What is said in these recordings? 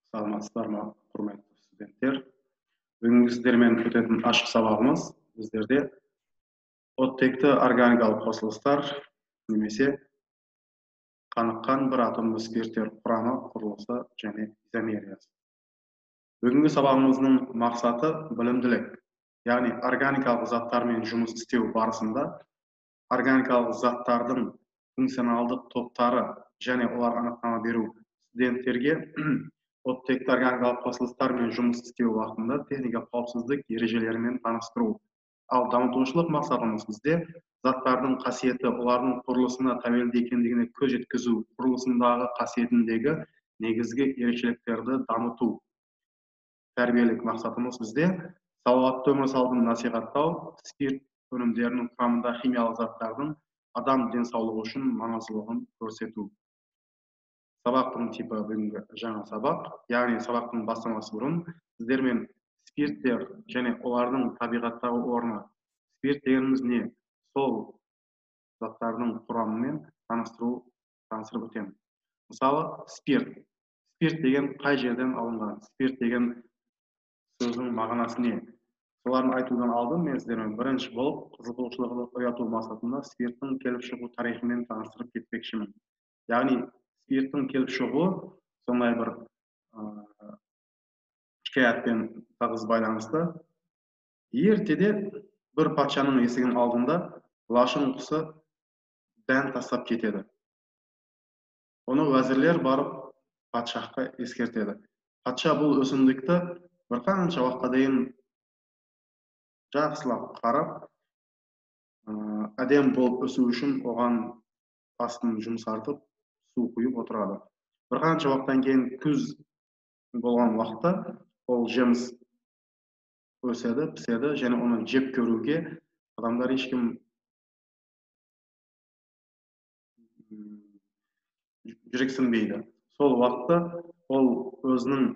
Саламатсыздар ма, құрметті студенттер? Бүгінгі сіздермен өтетін ашық сабағымыз біздерде оттекті органикалық қосылыстар немесе қаныққан бір атомды спирттер құрамы, құрылысы және изомериясы. Бүгінгі сабағымыздың мақсаты білімділік, яғни органикалық заттармен жұмыс істеу барысында органикалық заттардың функционалдық топтары және олар анықтама беру, студенттерге оттекті органикалық қосылыстармен жұмыс істеу уақытында техника қауіпсіздік ережелерімен таныстыру. Ал дамытушылық мақсатымыз бізде заттардың қасиеті олардың құрылысына тәуелді екендігіне көз жеткізу, құрылысындағы қасиетіндегі негізгі ерекшеліктерді дамыту. Тәрбиелік мақсатымыз бізде салауатты өмір салтын насихаттау, спирт өнімдерінің құрамында химиялық заттардың адам денсаулығы үшін маңыздылығын көрсету. Сабақтың типі бүгінгі жаңа сабақ, яғни сабақтың бастамасы бұрын сіздермен спирттер және олардың табиғаттағы орны, спирт дегеніміз не, сол заттардың құрамымен таныстырып өтемін. Мысалы, спирт. Спирт деген қай жерден алынған? Спирт деген сөздің мағынасы не? Соларын айтудан алдын мен сіздермен бірінші болып қызығушылықты ояту мақсатында спирттің келіп шығу тарихымен таныстырып кетпекшімін. Яғни спирттің келіп шығуы сондай бір хикаятпен тығыз байланысты. Ертеде бір патшаның есігінің алдында лашын құсы дән тастап кетеді. Оны уәзірлер барып патшаға ескертеді. Патша бұл өсімдікті бірқанша уақытқа дейін жақсылап қарап, әдемі болып өсу үшін оған астын жұмсартып, су құйып отырады. Бірқанша уақыттан кейін күз болған уақытта ол жеміс өседі, піседі және оны жеп көруге адамдар ешкім жүрексінбейді. Сол уақытта ол өзінің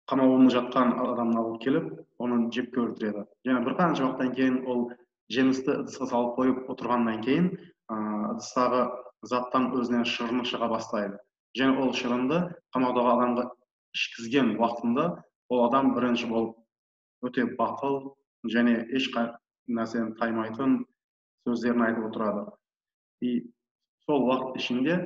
қамауында жатқан адамын алып келіп, оны жеп көрдіреді. Және бірқанша уақыттан кейін ол жемісті ыдысқа салып қойып отырғаннан кейін ыдыстағы заттан өзінен шырыны шыға бастайды. Және ол шырынды қамаудағы адамға ішкізген уақытында ол адам бірінші болып өте батыл және еш нәрседен таймайтын сөздерін айтып отырады. И сол уақыт ішінде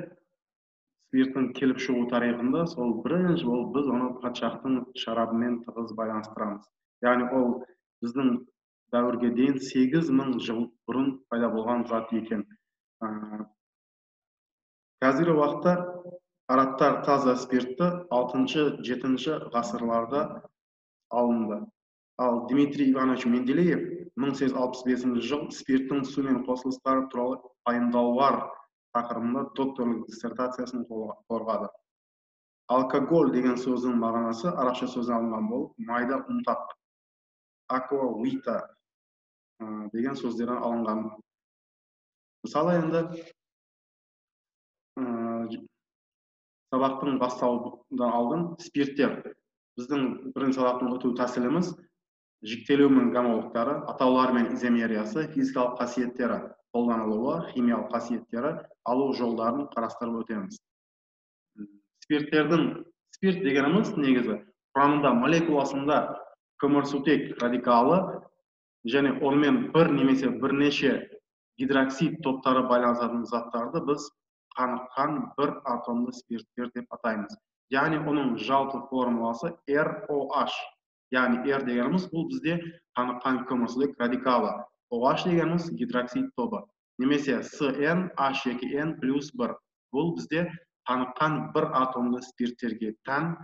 спирттің келіп шығу тарихында сол бірінші болып біз оны патшақтың шарабымен тығыз байланыстырамыз. Яғни ол біздің дәуірге дейін 8000 жыл бұрын пайда болған зат екен. Қазіргі уақытта арабтар таза спиртті 6-7 ғасырларда алынды. Ал Дмитрий Иванович Менделеев 1865 жыл спирттің сумен қосылыстары туралы пайымдаулар тақырыбында докторлық диссертациясын қорғады. Алкоголь деген сөздің мағынасы арабша сөзден алынған болып, майда ұнтақ, аквавита деген сөздерден алынған. Мысалы, енді сабақтың басталудан алдын спирттер. Біздің бірінші сабақтың өту тәсіліміз жіктелуі мен гомологтары, атаулары мен изомериясы, физикалық қасиеттері, қолданылуы, химиялық қасиеттері, алу жолдарын қарастырып өтеміз. Спирт дегеніміз негізі құрамында молекуласында көмірсутек радикалы және онымен бір немесе бірнеше гидроксид топтары байланысатын заттарды біз қаныққан бір атомды спирттер деп атаймыз. Яғни оның жалпы формуласы ROH. Яғни R дегеніміз бұл бізде қаныққан көмірсутек радикалы. OH дегеніміз гидроксид тобы. Немесе CnH2n плюс 1. Бұл бізде қаныққан бір атомды спирттерге тән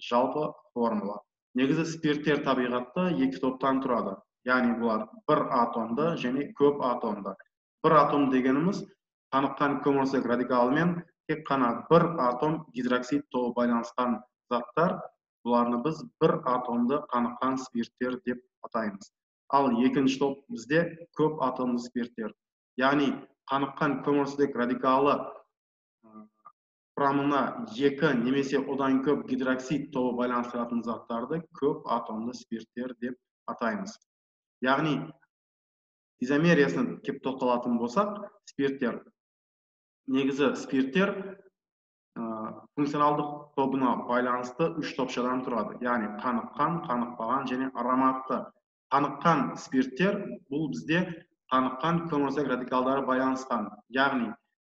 жалпы формула. Негізі спирттер табиғатта екі топтан тұрады. Яғни бұлар бір атомды және көп атомды. Бір атом дегеніміз қаныққан көмірсутек радикалымен тек қана бір атом гидроксид тобы байланысқан заттар, бұларны біз бір атомды қаныққан спирттер деп атаймыз. Ал екінші топ бізде көп атомды спирттер. Яғни қаныққан көмірсутек радикалы құрамына екі немесе одан көп гидроксид тобы байланыстыратын заттарды көп атомды спирттер деп атаймыз. Яғни изомериясына кеп тоқталатын болсақ, спирттер. Негізі спирттер Функционалдық тобына байланысты үш топшадан тұрады, яғни қаныққан, қанықпаған және ароматты. Қаныққан спирттер бұл бізде қаныққан көмірсутек радикалдары байланысқан, яғни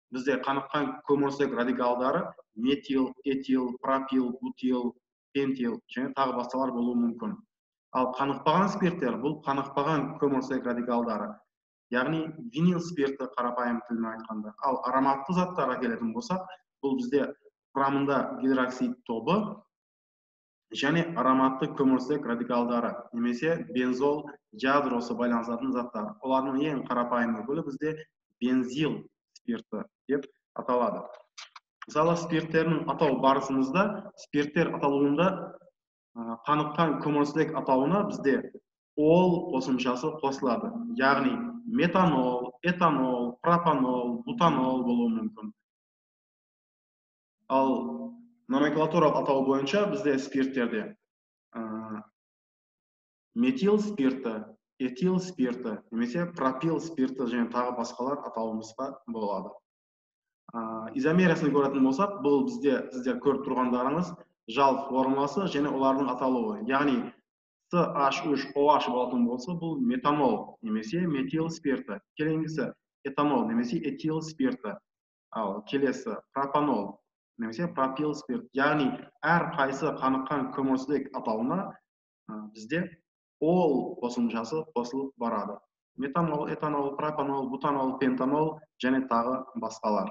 бізде қаныққан көмірсутек радикалдары метил, этил, пропил, бутил, пентил және тағы басқалар болуы мүмкін. Ал қанықпаған спирттер бұл қанықпаған көмірсутек радикалдары, яғни винил спирті қарапайым тілмен айтқанда. Ал ароматты заттарға келетін болсақ, бұл бізде құрамында гидроксид тобы және ароматты көмірсутек радикалдары немесе бензол ядросы байланысатын заттар. Олардың ең қарапайым өкілі бізде бензил спирті деп аталады. Мысалы, спирттердің атау барысымызда спирттер аталуында қаныққан көмірсутек атауына бізде ол қосымшасы қосылады, яғни метанол, этанол, пропанол, бутанол болуы мүмкін. Ал номенклатуралық атау бойынша бізде спирттерде метил спирті, этил спирті немесе пропил спирті және тағы басқалар атауымызға болады. Изомериясын көретін болсақ, бұл бізде сіздер көріп тұрғандарыңыз жалпы формуласы және олардың аталуы. Яғни CH3OH болатын болса, бұл метанол немесе метил спирті. Келесісі этанол немесе этил спирті. Ал келесі пропанол немесе пропил спирт. Яғни әр қайсы қаныққан көмірсутек атауына бізде ол қосымшасы қосылып барады. Метанол, этанол, пропанол, бутанол, пентанол және тағы басқалар.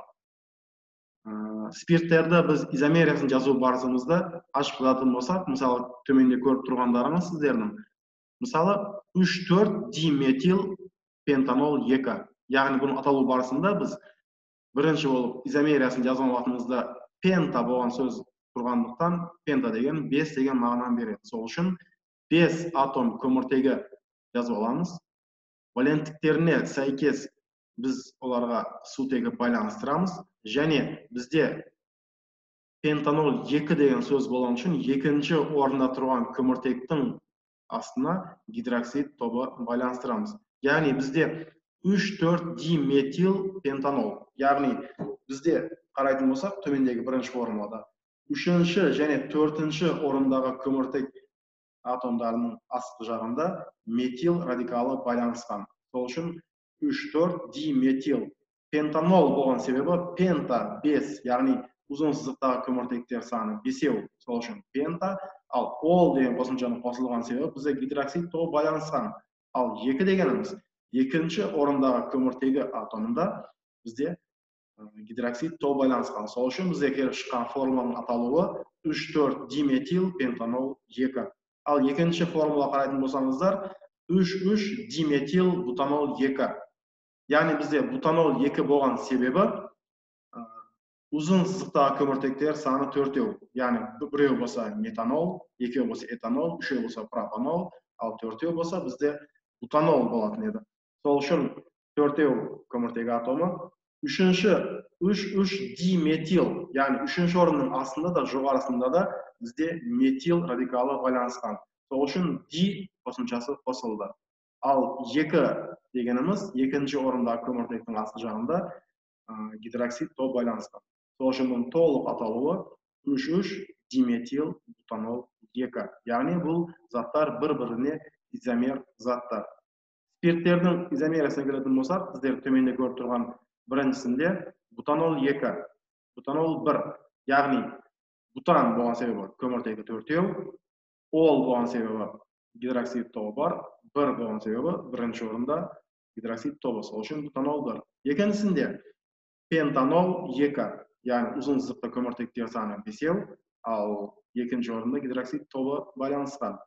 Спирттерді біз изомериясын жазу барысымызда ашып жазатын болсақ, мысалы, төменде көріп тұрғандарыңыз сіздердің. Мысалы, 3,4 диметил пентанол 2. Яғни бұның аталу барысында біз бірінші болып изомериясын жазған уақытымызда пента болған сөз тұрғандықтан пента деген 5 деген мағынаны береді. Сол үшін 5 атом көміртегі жазып аламыз. Валенттіктеріне сәйкес біз оларға сутегі байланыстырамыз. Және бізде пентанол 2 деген сөз болған үшін екінші орында тұрған көміртектің астына гидроксид тобы байланыстырамыз. Яғни бізде 3,4 диметил пентанол. Яғни бізде қарайтын болсақ, төмендегі бірінші формулада үшінші және төртінші орындағы көміртек атомдарының астқы жағында метил радикалы байланысқан. Сол үшін 3,4 диметил пентанол болған себебі пента 5, яғни ұзын сызықтағы көміртектер саны 5, сол үшін пента. Ал ол деген қосымшаның қосылған себебі бізде гидроксид тобы байланысқан. Ал 2 дегеніміз екінші орындағы көміртегі атомында бізде гидроксид тобы байланысқан. Сол үшін бізде келіп шыққан формуланың аталуы 3,4 диметил пентанол 2. Ал екінші формула қарайтын болсаңыздар, 3,3 диметил бутанол 2. Яғни бізде бутанол 2 болған себебі ұзын сызықтағы көміртектер саны 4. Яғни біреу болса метанол, екеу болса этанол, үшеу болса пропанол, ал төртеу болса бізде бутанол болатын еді. Сол үшін 4 көміртегі атомы. Үшінші 3,3 диметил, яғни үшінші орынның астында да жоғарысында да бізде метил радикалы байланысқан. Сол үшін ди қосымшасы қосылды. Ал 2 дегеніміз екінші орындағы көміртектің асты жағында гидроксид тобы байланысқан. Сол үшін бұның толық аталуы 3,3 диметил бутанол 2. Яғни бұл заттар бір-біріне изомер заттар. Спирттердің изомериясына келетін болсақ, сіздер төменде көріп тұрған біріншісінде бутанол 2, бутанол 1, яғни бутан болған себебі көміртегі 4, ол болған себебі гидроксид тобы бар, 1 болған себебі бірінші орында гидроксид тобы, сол үшін бутанол 1. Екіншісінде пентанол 2, яғни ұзын сызықты көміртектер саны 5, ал екінші орында гидроксид тобы байланысқан.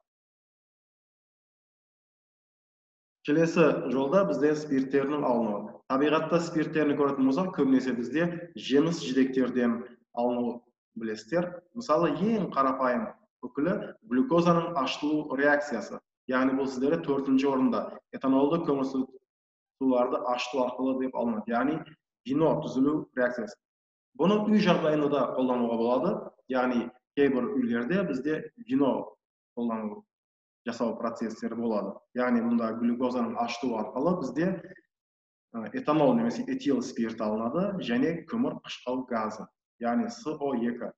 Келесі жолда бізде спирттердің алынуы. Табиғатта спирттерін көретін болсақ, көбінесе бізде жеміс жидектерден алынуы білесіздер. Мысалы, ең қарапайым өкілі глюкозаның ашытылу реакциясы. Яғни бұл сіздерде 4-ші орында этанолды көмірсуларды ашыту арқылы деп алынады. Яғни вино түзілу реакциясы. Бұны үй жағдайында да қолдануға болады. Яғни кейбір үйлерде бізде вино қолдану жасау процестері болады. Яғни бұнда глюкозаның ашыту арқылы бізде этанол немесе этил спирт алынады және көмір қышқыл газы. яғни СО2.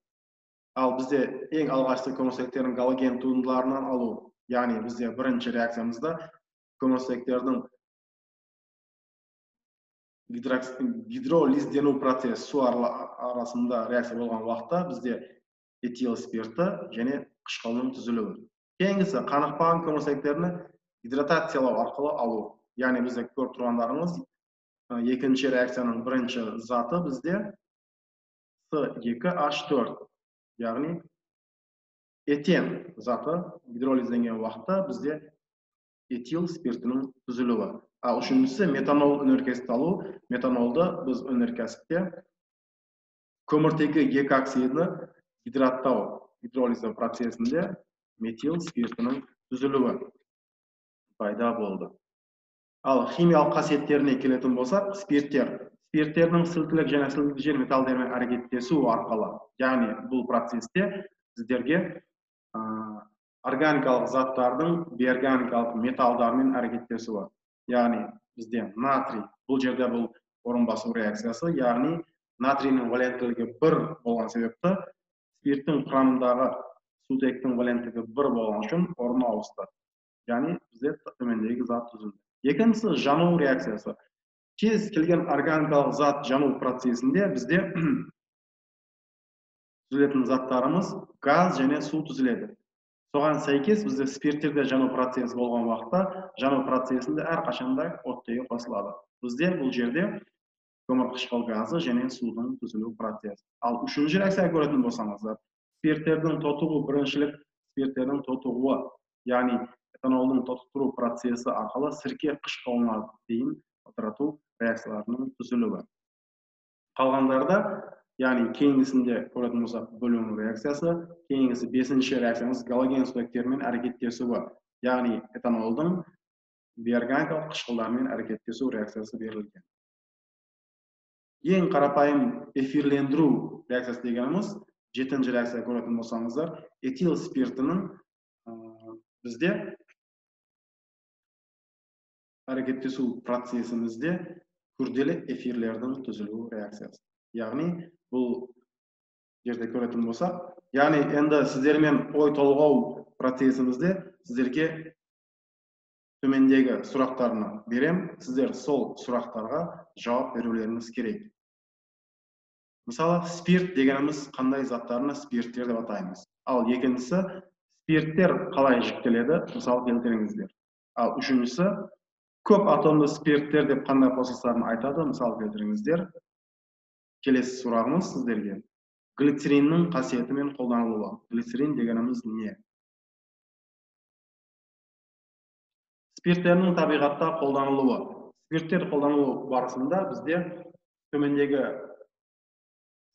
Ал бізде ең алғашқы көмірсутектердің галоген туындыларынан алу, яғни бізде бірінші реакциямызда көмірсутектердің гидролиздену процесі су арасында реакция болған уақытта бізде этил спирті және қышқылының түзілуі. Кейінгісі қанықпаған көмірсутектерді гидратациялау арқылы алу. Яғни бізде көріп тұрғандарыңыз, екінші реакцияның бірінші заты бізде С2H4, яғни этен заты гидролизденген уақытта бізде этил спиртінің түзілуі. Ал үшіншісі метанол өнеркәсіпті алу. Метанолды біз өнеркәсіпте көміртегі екі оксидini гидраттау, гидролиздеу процесінде метил спиртінің түзілуі пайда болды. Ал химиялық қасиеттеріне келетін болсақ, спирттер. Спирттердің сілтілік және сілтілік жер металдармен әрекеттесу арқылы, яғни бұл процесте сіздерге органикалық заттардың бейорганикалық металдармен әрекеттесуі. Яғни бізде натрий, бұл жерде бұл орын басу реакциясы, яғни натрийдің валенттілігі 1 болған себепті спирттің құрамындағы сутектің валенттілігі 1 болған үшін орын ауысты. Яғни бізде төмендегі зат түзілді. Екіншісі жану реакциясы. Кез келген органикалық зат жану процесінде бізде түзілетін заттарымыз газ және су түзіледі. Соған сәйкес бізде спирттерде жану процесі болған уақытта жану процесінде әрқашанда оттегі қосылады. Бізде бұл жерде көмірқышқыл газы және судың түзілу процесі. Ал үшінші реакция көретін болсаңыздар, спирттердің тотығу, біріншілік спирттердің тотығуы, яғни этанолдың тотықтыру процесі арқылы сірке қышқылына дейін ыдырату реакцияларының түзілуі. Қалғандарда, яғни кейінгісінде көретін болсақ бөліну реакциясы, кейінгісі бесінші реакциямыз галоген сутектерімен әрекеттесуі, яғни этанолдың бейорганикалық қышқылдармен әрекеттесу реакциясы берілген. Ең қарапайым эфирлендіру реакциясы дегеніміз жетінші реакция көретін болсаңыздар, этил спиртінің бізде әрекеттесу процесімізде күрделі эфирлердің түзілу реакциясы. Яғни бұл жерде көретін болсақ, яғни енді сіздермен ой толғау процесімізде сіздерге төмендегі сұрақтарны берем, сіздер сол сұрақтарға жауап берулеріңіз керек. Мысалы, спирт дегеніміз қандай заттарны спирттер деп атаймыз. Ал екіншісі, спирттер қалай жіктеледі, мысал келтіріңіздер. Ал үшіншісі, көп атомды спирттер деп қандай қосылыстарын айтады, мысал келтіріңіздер. Келесі сұрағымыз сіздерге. Глицериннің қасиеті мен қолданылуы. Глицерин дегеніміз не? Спирттердің табиғатта қолданылуы. Спирттер қолданылу барысында бізде төмендегі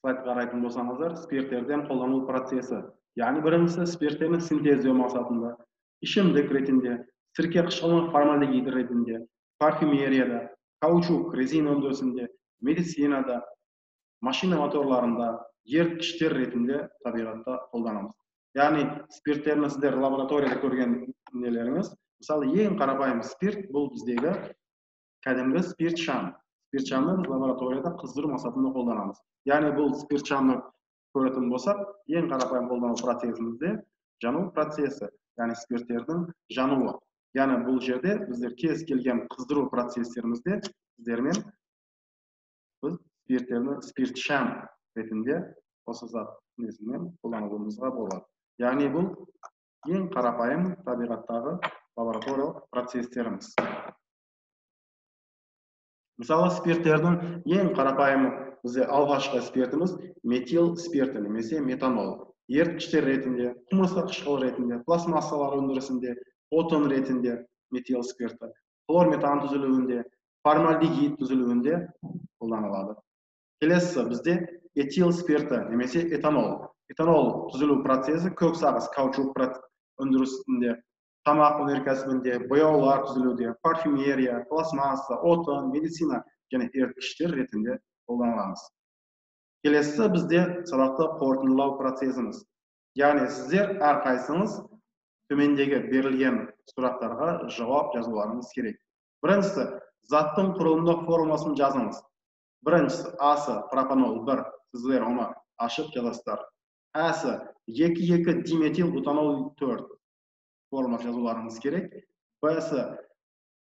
слайдқа қарайтын болсаңыздар, спирттерден қолдану процесі. Яғни біріншісі спирттердің синтездеу мақсатында, ішімдік ретінде, сірке қышқылының формальдегид ретінде, парфюмерияда, каучук, резина өндірісінде, медицинада, машина моторларында, еріткіштер ретінде табиғатта қолданамыз. Яғни спирттерді сіздер лабораторияда көрген нелеріңіз, мысалы ең қарапайым спирт бұл біздегі кәдімгі спирт шам. Спирт шамны біз лабораторияда қыздыру мақсатында қолданамыз. Яғни бұл спирт шамны көретін болсақ, ең қарапайым қолдану процесімізде жану процесі, яғни спирттердің жануы. Яғни бұл жерде біздер кез келген қыздыру процестерімізде сіздермен біз спирттерді спирт шам ретінде осы зат несімен қолдануымызға болады. Яғни бұл ең қарапайым табиғаттағы лабораториялық процестеріміз. Мысалы, спирттердің ең қарапайым бізде алғашқы спиртіміз метил спирті немесе метанол. Еріткіштер ретінде, құмырсқа қышқылы ретінде, пластмассалар өндірісінде, отын ретінде метил спирті, хлорметан түзілуінде, формальдегид түзілуінде қолданылады. Келесі бізде этил спирті немесе этанол. Этанол түзілу процесі көк сағыз каучук өндірісінде, тамақ өнеркәсібінде, бояулар түзілуде, парфюмерия, пластмасса, отын, медицина және еріткіштер ретінде қолданыламыз. Келесі бізде сабақты қорытындылау процесіміз. Яғни сіздер әрқайсыңыз төмендегі берілген сұрақтарға жауап жазуларыңыз керек. Біріншісі, заттың құрылымдық формуласын жазыңыз. Біріншісі А-сы пропанол 1, сіздер оны ашып жазасыздар. Ә-сі 2,2 диметил бутанол 4 формуласы жазуларыңыз керек. Б-сы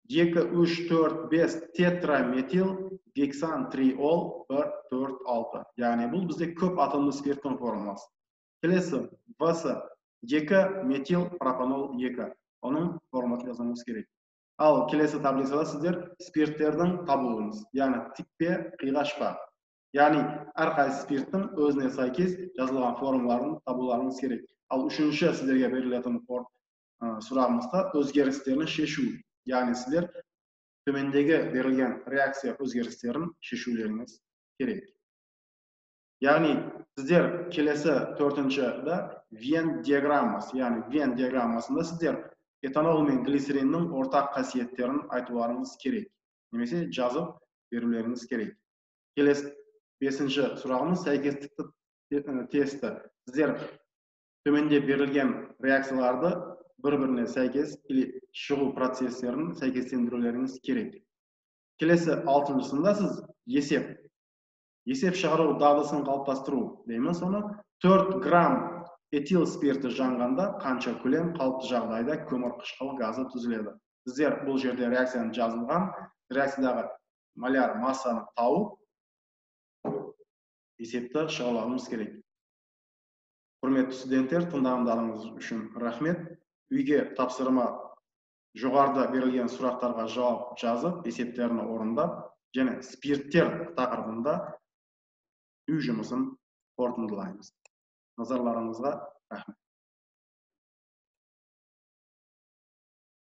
2, 3, 4, 5 тетраметил гексан триол 1, 4, 6. Яғни бұл бізде көп атомды спирттің формуласы. Келесі В-сы 2 метил пропанол 2. Оның формуласын жазуымыз керек. Ал келесі таблицада сіздер спирттердің табуыңыз, яғни тік пе, қиғаш па. Яғни әрқайсы спирттің өзіне сәйкес жазылған формулаларын табуларыңыз керек. Ал үшінші сіздерге берілетін сұрағымызда өзгерістерін шешу. Яғни сіздер төмендегі берілген реакция өзгерістерін шешулеріңіз керек. Яғни сіздер келесі төртіншіде Вен диаграммасы, яғни Вен диаграммасында сіздер этанол мен глицериннің ортақ қасиеттерін айтуларыңыз керек, немесе жазып берулеріңіз керек. Келесі бесінші сұрағымыз сәйкестікті тесті. Сіздер төменде берілген реакцияларды бір-біріне сәйкес или шығу процестерін сәйкестендірулеріңіз керек. Келесі алтыншысында сіз есеп шығару дағдысын қалыптастыру дейміз оны. 4 грамм этил спирті жанғанда қанша көлем қалыпты жағдайда көмір қышқыл газы түзіледі. Сіздер бұл жерде реакцияны жазылған, реакциядағы моляр массаны тауып, есепті шығаруларыңыз керек. Құрметті студенттер, тыңдағандарыңыз үшін рахмет. Үйге тапсырма жоғарыда берілген сұрақтарға жауап жазып, есептерін орындап, және спирттер тақырыбында үй жұмысын қорытындылаймыз. Назарларыңызға рахмет.